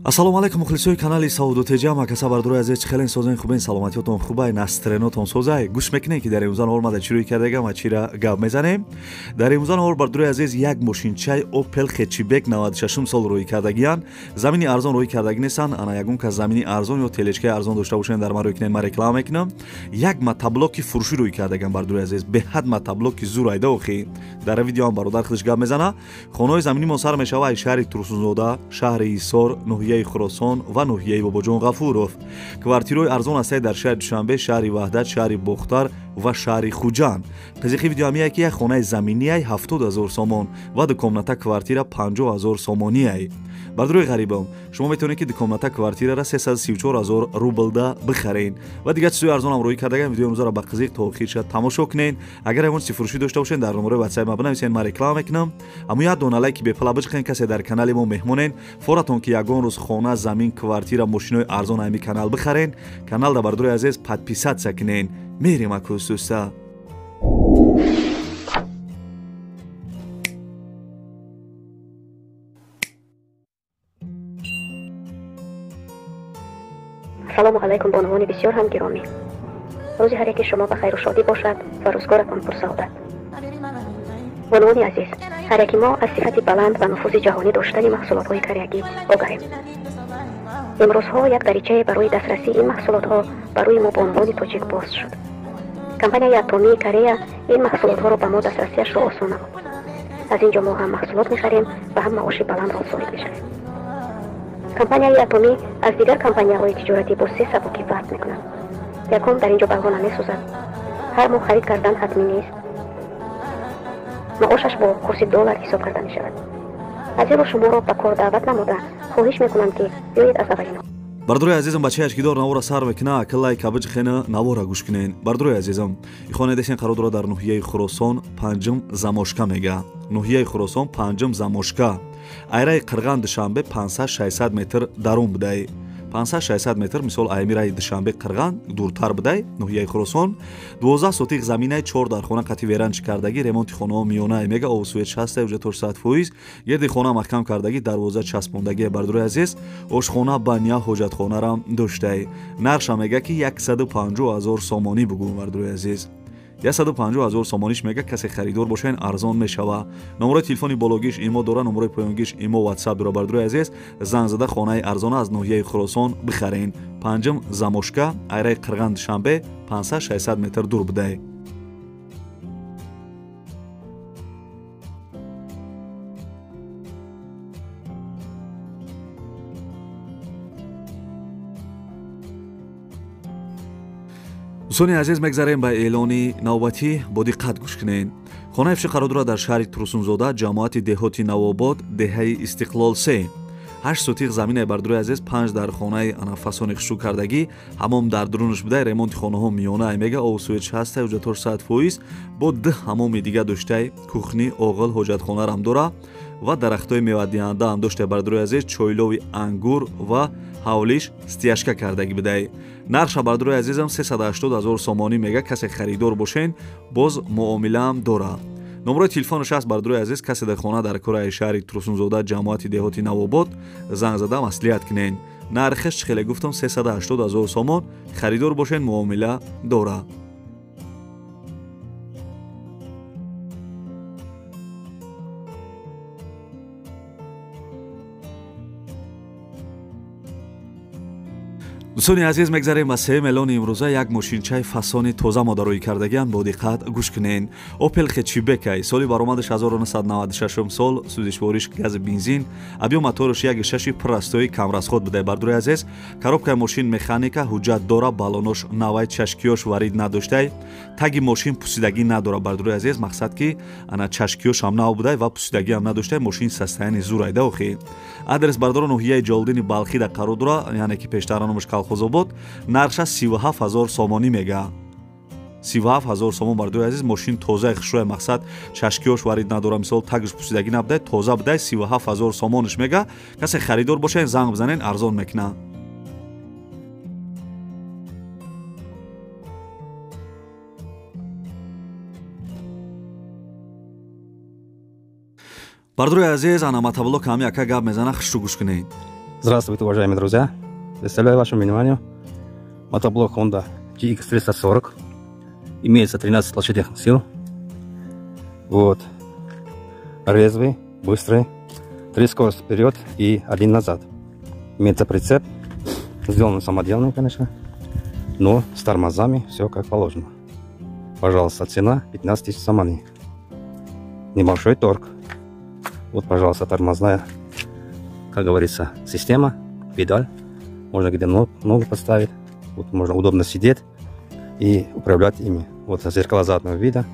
Ассалому алайкум мухлисои канали Савдо Теҷа. Макаса бардорои азиз, чӣ хелен созен, хубен, саломатиётон хубай, настренотон созай. Гӯш мекунем, ки дар имрӯза навор мада чӣ рӯй кардагам ва чира гап мезанем. Дар имрӯза навор, бардорои азиз, як мошинчаи Opel Hatchback 96 сол рӯй кардагиян. Замини арзон рӯй кардагӣ нестанд. Ана ягон кас замини арзон ё телечкаи арзон дошта бошен, дар ман рӯй кунед, ман реклама мекунам. Як мотоблоки фурӯшӣ рӯй кардагам, бардорои азиз, беҳад мотоблоки зур айда охи. Дар видеоам бародар худаш гап мезана. Хонаҳои заминӣ мо сар мешава аз шаҳри Турсунзода, шаҳри Ҳисор, ноҳияи Хуросон ва ноҳияи Бобоҷон Ғафуров. Квартираҳои арзон ҳастанд дар шаҳри Душанбе, шаҳри Ваҳдат, шаҳри Бохтар ва шаҳри Хуҷанд. Қизиқи видео ҳамияе, ки як хонаи заминияй 70 000 сомон ва дукомната квартира 50 000 сомонияй. Бардорои ғарибам, шумо метавонед, ки дукомната квартирара 334 000 рублда бихаред ва дигар чизҳои арзонам рӯй кардагам. Видеои имрӯзаро ба қизиқ то охирша тамошо кунед. Агар ягон чизи фурӯшӣ дошта бошед, дар номерои ватсапи ма бинависед, ман реклама мекунам. Аммо як дона лайки бепала биҷиқен. Касе дар канали мо меҳмонен, форатон, ки ягон рӯз хона, замин, квартира, мошинои арзон ҳами канал бихарен, каналда, бардорои азиз, подписаться кунен. Мерем акусуса. Салому алайкум, бонувони бисёр ҳам гиромӣ. Рӯзи ҳар яки шумо ба хайру шодӣ бошад ва рӯзгоратон пурсаодат. Бонувони азиз, ҳар яки мо аз сифати баланд ва нуфузи ҷаҳонӣ доштани маҳсулотҳои кореягӣ огаҳем. Имрӯзҳо як даричае барои дастрасии ин маҳсулотҳо барои мо бонувони тоҷик боз шуд. Компанияи Атомии Корея ин маҳсулотҳоро ба мо дастрасиашро осон намуд. Аз ин ҷо мо ҳам маҳсулот мехарем ва ҳам маоши баландро соҳиб мешавем. Компанияи Атомӣ аз дигар компанияҳои тиҷоратӣ бо се сабукӣ фарқ мекунад. Якум, дар ин ҷо балғо намесӯзад, ҳар моҳ харид кардан ҳатмӣ нест, маошаш бо курси доллар ҳисоб карда мешавад. Аз ин рӯ шуморо ба кор даъват намуда хоҳиш мекунам, ки биёед аз аввалинҳо. Бардорои азизам, бачааш ки дор навора сар мекуна, ака лайк биҷихена, навора гӯш кунен. Бардорои азизам, и десен қарор дорад дар ноҳияи Хуросон, панҷум Замошка мега. Ноҳияи Хуросон, панҷум Замошка, айраи Қирған Душанбе 500-600 метр дарун будай. 500-600 метр, мисол, айми раи Душанбе Қирған дуртар будай. Ноҳияи Хуросон, 12 сотих заминаи, чор дар хона қати веранчи кардагӣ, ремонти хонаҳо миёнае мега, обу свет шаста, уҷатош 100%, гирди хона маҳкам кардагӣ, дарвоза часпондагӣ. Бардорои азиз, ошхона, баня, ҳоҷатхонарам доштай. Нарша мега, ки 150 000 сомонӣ бугӯ. Бардорои азиз, 150 000 сомониш мега. Касе харидор бошен, арзон мешава. Номерои телефони бологиш имо дора, номерои поёнгиш имо, ватсап дора. Бардорои азиз, занг зада хонаи арзона аз ноҳияи Хуросон бихарен. Панҷум Замошка, айраи Қирған Душанбе 500-600 метр дур будай. Дӯстони азиз, мегзарем ба эълони навбатӣ, бо диққат гӯш кунед. Хонаи фурӯшӣ қарор дорад дар шаҳри Турсунзода, ҷамоати деҳоти Навобод, деҳаи Истиқлол се. 8 сотих заминаи, бардорои азиз, панҷ дар хонаи ана фасони хушрӯ кардагӣ, ҳамом дар дурунаш будай, ремонти хонаҳо миёна мега, обу свет шаста, ҳуҷҷатош 100%, бо ду ҳамоми дига доштай, кухни, оғил, ҳоҷатхонарам дора ва дарахтҳои мевадиҳандаам доштай. Бардорои азиз, чойлови ангур ва ҳавлиш стяжка кардагӣ будай. Нарша, бардорои азизам, 380 000 сомонӣ мега. Касе харидор бошен, боз муомилаам дора. Номерои телефонаш аст. Бардорои азиз, касе дар хона дар кораи шаҳри Турсунзода, ҷамоати деҳоти Навобод, занг зада маслиҳат кунен. Нархаш чӣ хеле гуфтам, 380 000 сомон. Харидор бошен, муомила дора. Дӯстони азиз, мегзарем ба сеюм эълони имрӯза. Як мошинчаи фасони тоза модароӣ кардагиам, бо диққат гӯш кунен. Опел Хетчибекай, соли баромадаш 1996 сол, сӯзишвориш гази бензин, объём мотораш 1,6, простой, камрасход будай. Бардорои азиз, коробкаи мошин механика, ҳуҷҷат дора, баллонош навай, чашкиёш варид надоштай, таги мошин пусидагӣ надора. Бардорои азиз, мақсад ки ана чашкиёшам нав будай ва пусидагиам надоштай, мошин состояние зурайда охи. Адрес, бардоро, ноҳияи Ҷолдини Балхида қарор дора, яъне ки пештара номаш Колхозобод. Нарша 37 000 сомонӣ мега, 37 000 сомон. Бардои азиз, мошин тозаи хушрӯя, мақсад чашкиёш варид надора, мисол, тагш пусидагӣ набудай, тоза будай. 37 000 сомониш мега. Касе харидор бошен, занг бизанен, арзон мекуна. Бардорои азиз, ана мотоблок ҳами ака гап мезана, хушрӯ гӯш кунед. Здравствуйте, уважаемые друзья! Представляю вашему вниманию мотоблок Honda GX340. Имеется 13 лошадиных сил. Вот. Резвый, быстрый. 3 скорости вперед и 1 назад. Имеется прицеп. Сделан самоделанный, конечно. Но с тормозами все как положено. Пожалуйста, цена 15 тысяч сомони. Небольшой торг. Вот, пожалуйста, тормозная, как говорится, система, педаль. Можно где ногу поставить. Вот можно удобно сидеть и управлять ими. Вот зеркала заднего вида.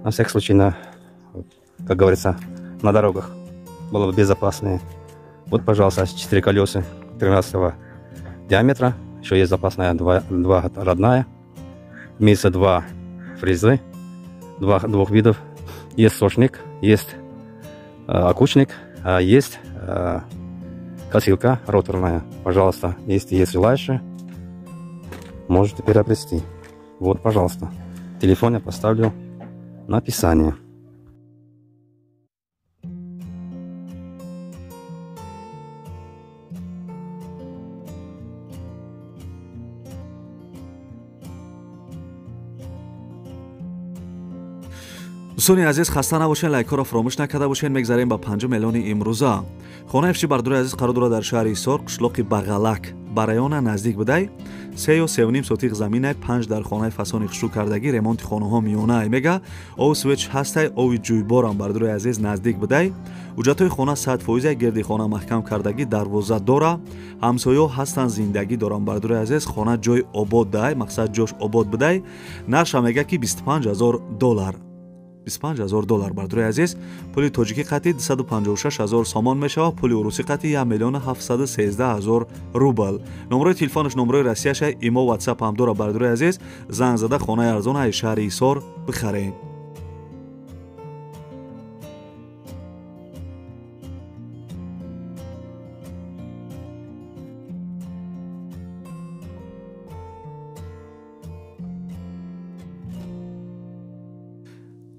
На всякий случай, как говорится, на дорогах было бы безопаснее. Вот, пожалуйста, 4 колеса 13 диаметра. Еще есть запасная 2 родная. Имеется 2 фрезы, двух видов. Есть сошник, есть окучник, есть косилка роторная. Пожалуйста, если есть желающие, можете приобрести. Вот, пожалуйста, телефон я поставлю на описание. Дӯстони азиз, хаста набошед, лайкҳоро фаромӯш накарда бошед. Мегзарем ба 5 миллиони имрӯза. Хонаи фши бардори азиз қарор дорад дар шаҳри Ҳисор, қишлоқи Бағалак, ба района наздик будай. 3,5 сотиқ заминай, 5 дар хонаи фасони хушрӯ кардагӣ, ремонти хонаҳо миёнаай мега. Ов свеч ҳастай, ови ҷӯйборам бардори азиз наздик будай. Ҳуҷҷатҳои хона 100%, гирди хона маҳкам кардагӣ, дарвоза дора, ҳамсояҳо ҳастанд, зиндагӣ дорам бардори азиз. Хона ҷои обод дай, мақсад ҷош обод будай. Нарша мега ки 25 000 доллар. 25 000 доллар бардори азиз. Пули тоҷикӣ қатъи 256 000 сомон мешавад, пули урусӣ қатъи 1 713 000 рубл. Номрои телефонаш номрои Россияша, имо, ватсап ҳам дора бардори азиз. Занг зада хонаи арзон аз шаҳри Ҳисор бихаред.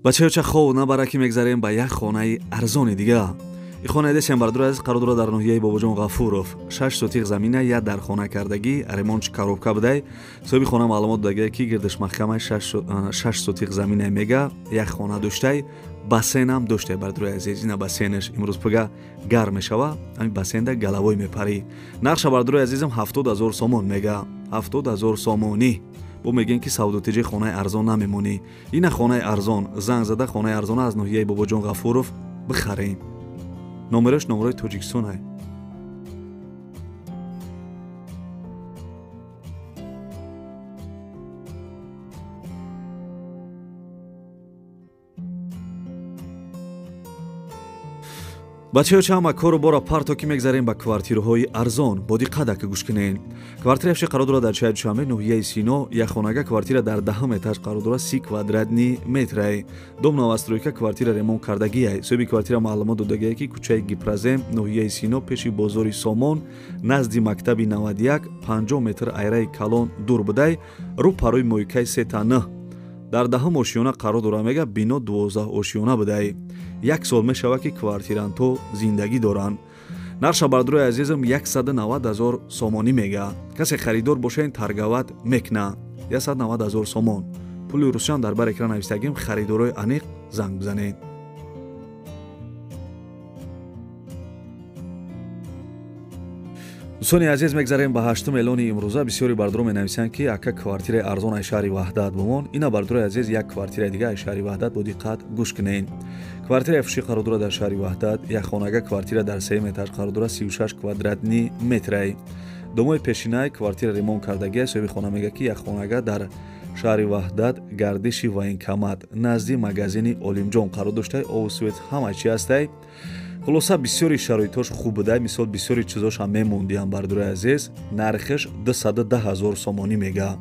Бачаёча хов набара ки мегзарем ба як хонаи арзони дига. И хонаи десем бардори азиз қарор дорад дар ноҳияи Бобоҷон Ғафуров. 6 сотиқ замина, як дар хона кардагӣ, ремонтш коробка будай. Соҳиби хона маълумот додагия ки гирдаш маҳкамаи 6 сотиқ замина мега, як хона доштай, бассейнам доштай бардори азиз. Ина бассейнаш имрӯз пага гарм мешава, ҳамин бассейнда головой мепарӣ. Нарша бардори азизам 70 000 сомон мега, 70 000 сомонӣ. Бо мегӯем ки савдотиҷи хонаи арзон намемонӣ. Ина хонаи арзон, занг зада хонаи арзона аз ноҳияи Бобоҷон Ғафуров бихарем. Номераш номерои Тоҷикистон ай. Бачаёча ҳама кору бора парто ки мегзарем ба квартираҳои арзон. Бо диққат ака гӯш кунед. Квартира фши қарор дорад дар шаҳри Душанбе, ноҳияи Сино, як хонага квартира дар 10 этаж қарор дорад, 30 квадратни метрай. Дом новостройка, квартира ремонт кардагиай. Соҳиби квартира маълумот додагиай ки кӯчаи Гипрозем, ноҳияи Сино, пеши бозори Сомон, назди мактаби 91, 50 метр айраи калон дур будай, рӯ парои моикаи 3 9. Дар 10 ошиёна қарор дорад мега, бино 12 ошиёна будай. Як сол мешавад ки квартирантҳо зиндагӣ доранд. Нарша бардорои азизам 190 000 сомонӣ мега. Касе харидор боша, ин торговать мекна. 190 000 сомон. Пули русиян дар бар экран навистагим, харидорои аниқ занг бизанед. Дӯстони азиз, мегзарем ба 8 эълони имрӯза. Бисёри бардоро менависанд ки ака, квартираи арзон аз шаҳри Ваҳдат бимон. Ина бардорои азиз, як квартираи дига аз шаҳри Ваҳдат, бо диққат гӯш кунед. Квартираи фушӣ қарор дорад дар шаҳри Ваҳдат, як хонага квартира дар сеюм этаж қарор дорад, 36 квадратни метрай. Домои пешинаи квартира ремонт кардагия. Соҳиби хона мегӯяд ки як хонага дар шаҳри Ваҳдат, гардиши военкомат, назди магазини Олимҷон қарор доштай, обу свет ҳама чи ҳастай. Хулоса, бисёри шароитҳош хуб будай, мисол бисёри чизош ҳам мемондиям бардорои азиз. Нархаш 210 000 сомонӣ мега.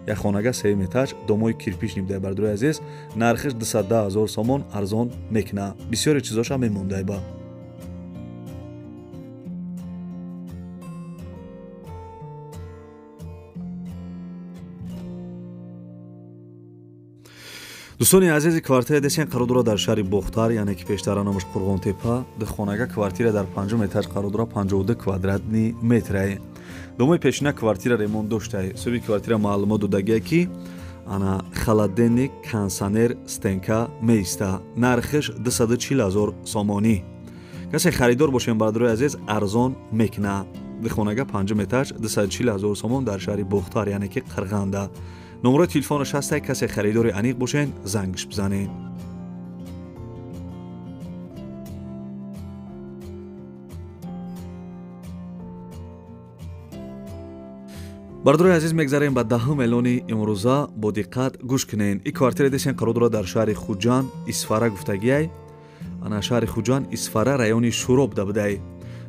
Як хонага сеюм этаж, домои кирпичный будай бардорои азиз, нархаш 210 000 сомон, арзон мекуна. Бисёри чизош ҳам мемондай ба. Дӯстони азизи, квартира десен қарор дорад дар шаҳри Бохтар, яъне ки пештара номаш Қурғонтепа. Духонага квартира дар панҷум этаж қарор дорад, 52 квадратный метрае. Домои пешина квартира ремонт доштае. Соҳиби квартира маълумот додагие, ки ана холодильник, кондиционер, стенка меиста. Нархиш 240 ҳазор сомонӣ. Касе харидор бошем, бародарои азиз, арзон мекуна. Духонага панҷум этаж, 240 ҳазор сомон дар шаҳри Бохтар, яъне ки Қирғанда. Номерои телефонаш ҳастай, касе харидори аниқ бошен, зангш бизанед. Бародарои азиз, мегзарем ба даҳум эълони имрӯза. Бо диққат гӯш кунед. Ин квартира десен қарор дорад дар шаҳри Хуҷанд, Исфара гуфтагиай. Ана шаҳри Хуҷанд, Исфара, райони Шуроб дабудай.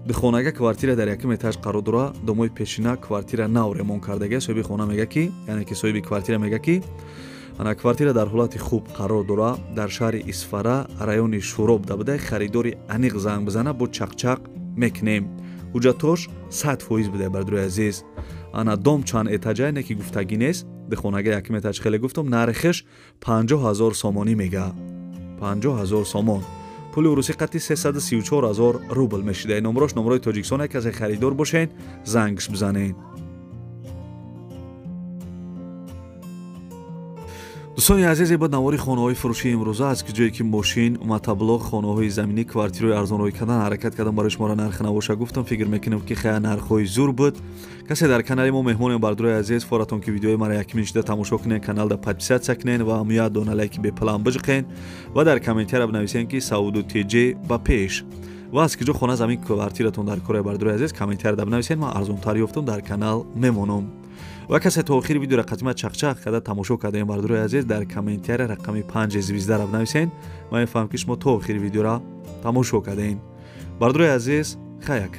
Духонага квартира дар якум этаж қарор дорад. Домои пешина квартира нав ремонт кардагия. Соҳиби хона мега, ки, яъне ки соҳиби квартира мега, ки ана квартира дар ҳолати хуб қарор дорад, дар шаҳри Исфара, райони Шуроб дабудай. Харидори аниқ занг бизана, бо чақчақ мекунем. Ҳуҷҷатош 100% будай, бародарои азиз. Ана дом чанд этажае, не ки гуфтагӣ нест. Духонага якум этаж хеле гуфтам, нархиш 50 ҳазор сомонӣ мега. 50 ҳазор сомон. Пули урусӣ қати 334 ҳазор рубл мешида. Номрош номрои Тоҷикистон, касе харидор бошен, зангш бизанед. Дӯстони азиз, буд навори хонаҳои фурӯшии имрӯза, аз ҷое ки мошин, мотоблок, хонаҳои заминӣ, квартираҳои арзонрӯй кардан ҳаракат кардам, барои шуморо нарх набоша гуфтам. Фикр мекунам, ки хая нархҳои зур буд. Касе дар канали мо меҳмонем, бародарои азиз, форатон ки видеои мара якмин шида тамошо кунед, каналда подписаться кунед ва ҳамуя дона лайки бепалам биҷиқен ва дар комментария бинависен, ки Сауду ТЖ ба пеш. Ва аз киҷо хона, замин, квартиратон дар кораи, бародарои азиз, комментарияда бинависен, ман арзонтар ёфтам, дар канал мемонам. Ва касе то охири видеоро қатима чақчақ карда тамошо кардаем, бародарои азиз, дар комментария рақами 5 звездара бинависен, ман мефаҳмам, ки шумо то охири видеоро тамошо кардаен. Бародарои азиз, хаяк.